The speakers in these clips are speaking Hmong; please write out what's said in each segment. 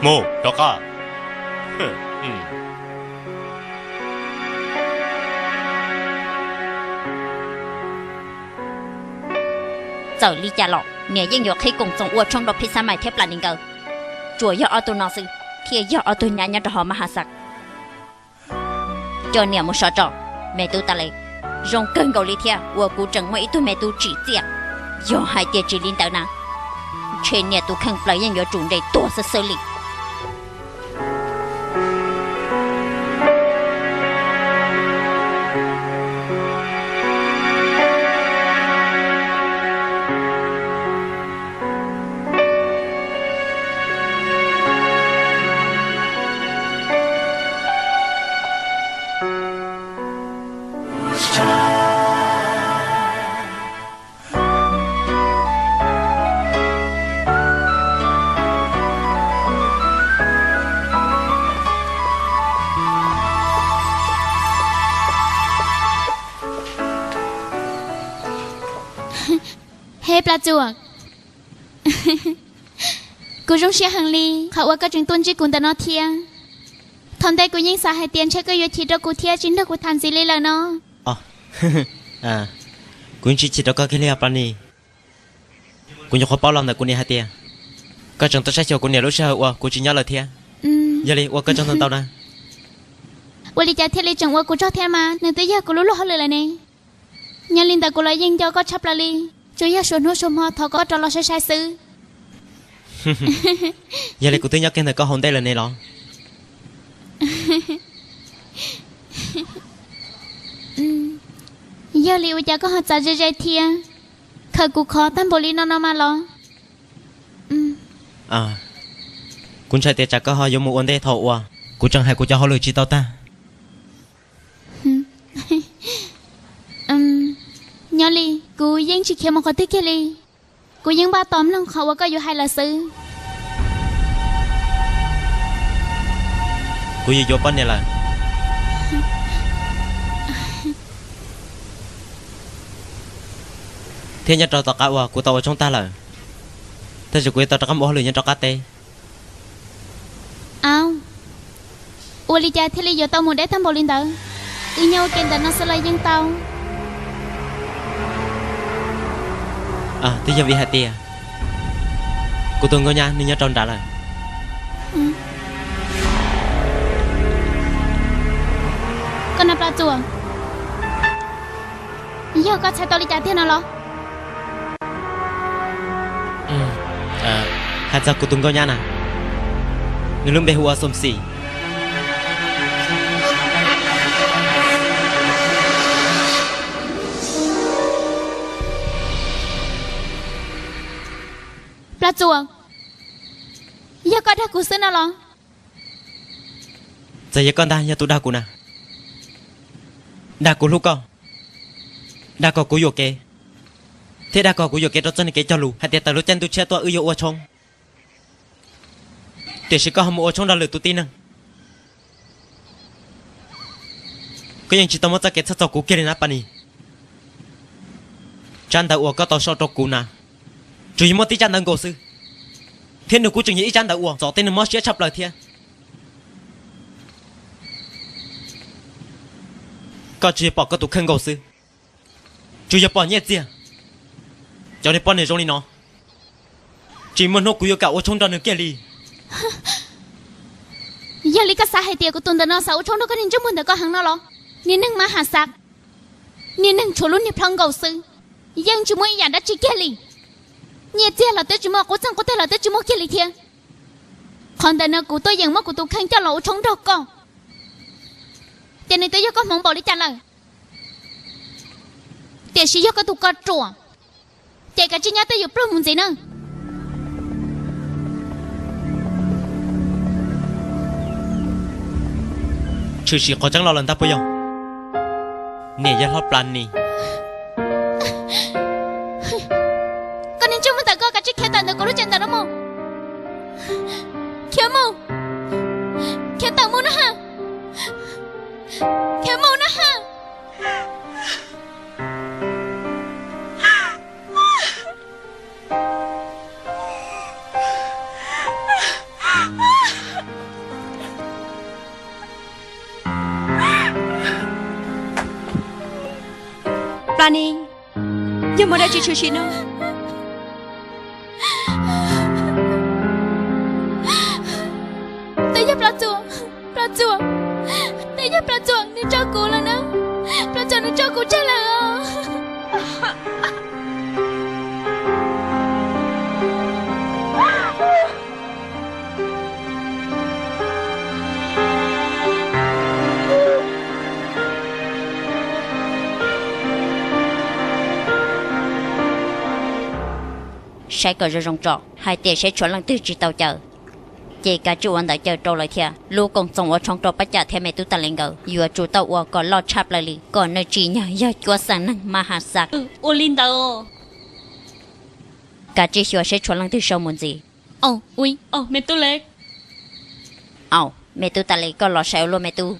Mus rov qab. Txawm li cas los niam yeej yuav qhib Koom Txoos, Ua Tshoob, Rau Phij, Xab Mais thiab Plas Nis nkawd. Tsuas yog ob tug no xwb thiaj yog ob tug nyab nyob rau hauv Mab Has Xas. Coj niam mus so tso, me tub Tag Les. Zoo kawg nkaus li thiab uas kuv tseem muaj ib tug me tub tsim txiaj. Yog hais tias tsis li ntawd na, ntshe niam tus kheej plaws yeej yuav tsum nres tuag xwb xwb li. He Plas Txuas, kuv zoo siab heev li qhov uas koj tseem tuaj ntsib kuv ntawm no thiab. Thaum ntej kuv yeej xav hais tias ntshe koj yuav chim rau kuv thiab tsis nrog kuv tham ntxiv li lawm no. Kuv tsis chim rau koj kiag li os Plas Nis. Kuv nyuam qhuav paub los ntawm kuv niam hais tias koj tseem tuaj saib xyuas kuv niam lub sij hawm uas kuv tsis nyob lawm thiab. Yog li ua koj tsaug ntau ntau na. Ua li cas thiaj li tseem ua kuv tsaug thiab mas, nws twb yog kuv lub luag hauj lwm lawm ne. Nyob li ntawd kuv los yeej nco koj tshaj plaws li, tsuas yog suav hnub suav hmo thov koj rov los sai sai xwb. Yog li kuv twb nyob kiag ntawm koj hauv ntej lawm ne los? Yog li ua cas koj ho txav ze ze thiab, khaws kuv khov tag npaum li no no mas los? Kuv ntshai tias tsam koj ho yuav mus ua ntej thaum uas kuv tseem hais kuv cov hauj lwm tsis tau tag. Nyob li kuv yeej tsis khiav mus qhov twg kiag li. Kuv yeej npaj tos mloog qhov uas koj yuav hais lawm xwb. Kuv yuav yuav poj niam lawm, thiab nyob rau tom qab uas kuv tau ua tshoob tag lawm, tab sis kuv yuav tau rov qab mus ua hauj lwm nyob rov qab teb. Au, ua li cas thiaj li yuav tau mus deb tag npaum li ntawd? Wb nyob ua ke ntawm no xwb los yeej tau. Twb yog vim hais tias kuv tus nkauj nyab nws nyob rau nrad lawm. Koj na Plas Txuas, yog koj txhais tau li cas tiag no los? Hais txog kuv tus nkauj nyab na, nws lub npe hu ua Xoom Xis. Plas Txuas, yog koj dag kuv xwb no los? Txawm yog koj ntag yog tus dag kuv na. Dag kuv hlub koj, dag kom kuv yuam kev, thiab dag kom kuv yuam kev rau txoj niag kev cog lus hais tias tawm lub caij ntuj tshiab tuaj wb yuav ua tshoob. Tiam sis koj ho mus ua tshoob nrog lwm tus tib neeg. Koj yeej tsis tau muab txoj kev txhawj txog kuv kiag li na Plas Nis. Tsab ntawv uas koj tau sau rau kuv na, tsuas yog muaj tib tsab ntawv nkaus xwb, thiab nws kuj tseem yog ib tsab ntawv uas txom tej neeg mob siab tshaj plaws thiab. Koj tsuas yog pom koj tus kheej nkaus xwb, tsuas yog pom Nyiaj Txiag. Cov niag poj niam zoo li no, tsis muaj hnub kuv yuav kam ua tshoob nrog nws kiag li. Yog li koj xav hais tias kuv tus ntawm no xav ua tshoob nrog koj niag ntsej muag ntawm koj heev no los? Niag neeg mas ham xav, niag neeg tshuav lub niag plhaub nkaus xwb, yeej tsis muaj ib yam dab tsi kiag li. Nyiaj Txiag los twb tsis muaj, qub txeeg qub teg los twb tsis muaj kiag li thiab. Qhov ntawm no kuv tuaj yeem muab kuv tus kheej coj los ua tshoob nrog koj, ces nws twb yog koj hmoov npaum li cas lawm. Tiam sis yog koj tus ko ruam, ces kav tsij nyob twj ywm pluag mus ntxiv na. Tshwm sim qhov tseeb los lawm ntag puas yog? Niam yawg hlob Plas Nis, koj niag ntsej muag ntawm koj, kav tsij khiav tawm ntawm kuv lub tsev ntawm no mus. Khiav mus, khiav tawm mus na ha, khiav mus na ha. Plas Nis, yog muaj dab tsi tshwm sim no? Twb yog Plas Txuas, Plas Txuas, twb yog Plas Txuas nws tso kuv lawm na. Plas Txuas nws tso kuv tseg lawm os. Saib kom zoo zoo tso, hais tias seb tshuav leej twg tsis tau caw, ces kav tsij ua ntawv caw rau lawv thiab. Lub koom txoos ua tshoob rau Pab Cam thiab me tub Tas Lis nkawd yuav tsum tau ua kom loj tshaj plaws li, kom nws tsim nyog yog cuab xeem neeg mas has xav. Ua li ntawd. Kav tsij xyuas seb tshuav leej twg sau mus ntxiv. Au, me tub Lis. Au, me tub Tas Lis, koj los saib ua luaj me tub.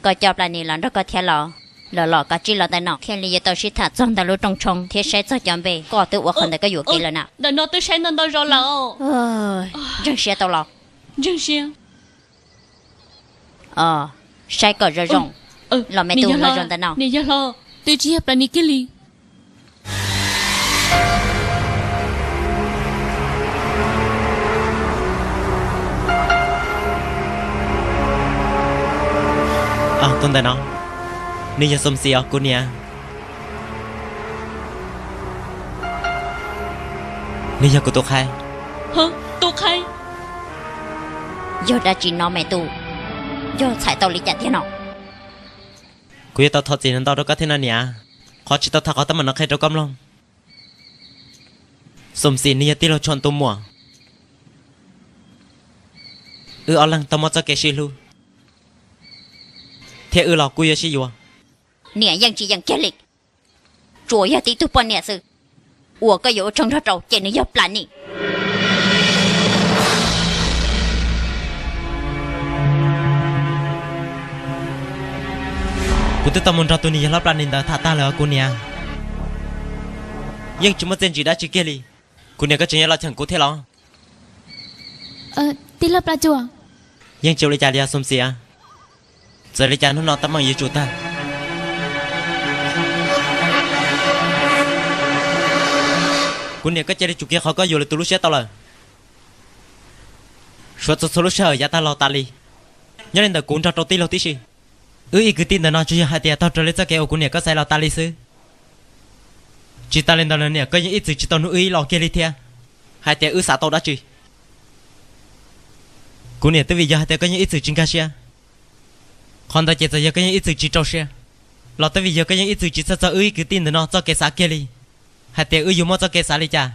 Koj coj Plas Nis los nrog koj thiab los? Los los, kav tsij los ntawm no, thiaj li yuav tau sib tham txog ntawm lub rooj tshoob thiab saib txog cov npe. Koj twb ua qhov ntawd koj yuam kev lawm na. Ntawm no twb saib ntau ntau zaus lawm. Ntseeg siab tau los? Ntseeg siab. Saib kom zoo zoo. Los me tub, los zoo ntawm no. Niam yawg hlob, twb tsis yog Plas Nis kiag li. Tus ntawm no, nws yog Xum Xis os kuv niam. Nws yog kuv tus qhaib. Tus qhaib? Yog dab tsi no me tub? Yog txhais tau li cas tiag no? Kuv yuav tau thov txim ntau rau koj thiab no niam, qhov tsis tau tham qhov teeb meem no qhia rau koj mloog. Xum Xis nws yog tij laug Tshuam tus muam. Wb ob leeg tau muaj txoj kev sib hlub, thiab wb los kuj yuav sib yuav. Niam yeej tsis yeem kiag li. Tsuas yog tib tug poj niam xwb uas koj yuav ua tsaug nrog rau ces nws yog Plas Nis. Kuv twb tau mus nrog tus niam yawg hlob Plas Nis ntawd tham tag lawm os kuv niam. Yeej tsis muaj txiaj ntsig dab tsi kiag li. Kuv niam, koj tseem yuav los cheem kuv thiab los? Tij laug Plas Txuas. Yeej tsis ua li cas li os Xum Xis. Txawm li cas hnub no teeb meem yuav tsum tag. Kuv niam, koj cia li tsum kiag qhov koj yuam lwm tus lub siab tau lawm. Suav txhua txhua lub sij hawm yav tag los tas li, nyob li ntawm kuv nrog rau tij laug tib si. Wb ib kwv tij ntawm no tsuas yog hais tias taug raws li txoj kev uas kuv niam koj xaiv los tas li xwb. Tsis tas li ntawd los niam, koj yeej ib txwm tsis tau nug wb ib los kiag li thiab, hais tias wb xav tau dab tsi. Kuv niam, twb vim yog hais tias koj yeej ib txwm tsis nkag siab. Qhov ntawd ces txawm yog koj yeej ib txwm tsis rau siab, los twb vim yog koj yeej ib txwm tsis txhawj txog wb ib kwv tij ntawm no txoj kev xav kiag li, hais tias wb yuav muaj txoj kev xav li cas.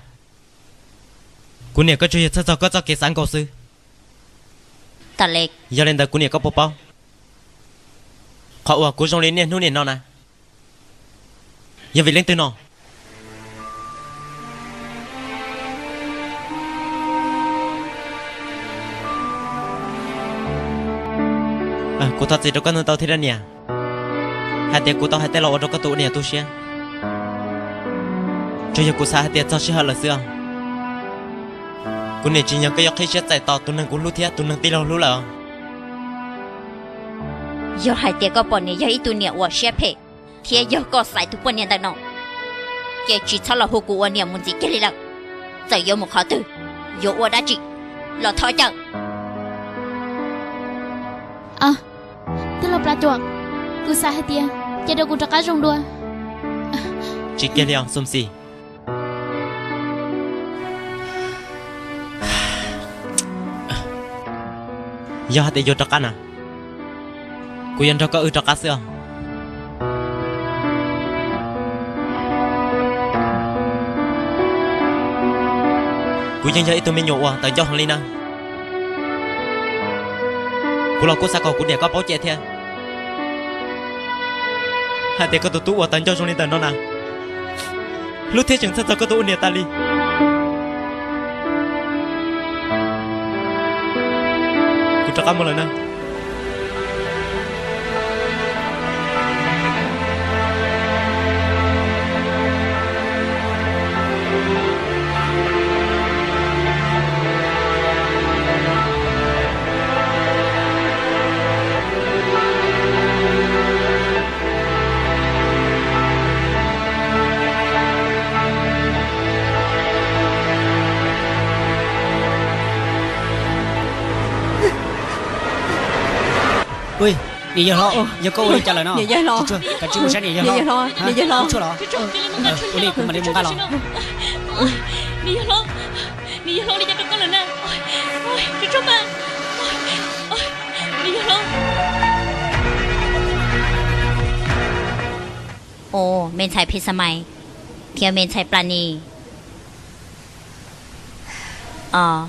Kuv niam, koj tsuas yog txhawj txog koj txoj kev xav nkaus xwb. Yog li ntawd kuv niam, koj puas paub qhov uas kuv zoo li niaj hnub niam no na, yog vim leej twg no? Kuv thov txim rau koj ntau ntau thiab niam, hais tias kuv tau hais tej lo ua rau koj tus ua niam tu siab. Tsuas yog kuv xav hais tias txog sij hawm lawm xwb os. Kuv niam, tsis nyog koj yuav qhib siab txais tos tus neeg kuv hlub thiab tus neeg tij laug hlub lawm os. Yog hais tias koj pom niam yog ib tug niam uas siab phem, thiab yog koj xaiv tus poj niam ntawm no, ces tsis txhob los hu kuv ua niam mus ntxiv kiag li lawm. Txawm yuav mus qhov twg, yuav ua dab tsi, los thov caw. Tij laug Plas Txuas, kuv xav hais tias cia rau kuv rov qab zoo dua. Tsis kiag li os Xum Xis. Yog hais tias yuav rov qab na, kuv yuav nrog koj wb rov qab xwb os. Kuv yeej yog ib tug me nyuam uas tawv ncauj heev li na. Kuv los kuj xav kom kuv niam koj paub cem thiab, hais tias koj tus tub uas tawv ncauj zoo li ntawm no na, hlub thiab tseem txhawj txog koj tus ua niam tas li. Kuv rov qab mus lawm na. Niam yawg hlob, yog koj ua li cas lawm no? Niam yawg hlob, koj tsis mus saib niam yawg hlob? Niam yawg hlob, ua li kuv mam li mus nqa los. Niam yawg hlob, niam yawg hlob, ua li cas rau koj lawm na? Niam yawg hlob. Ua, me ntxhais Phis Xas Mais thiab me ntxhais Plas Nis. Os,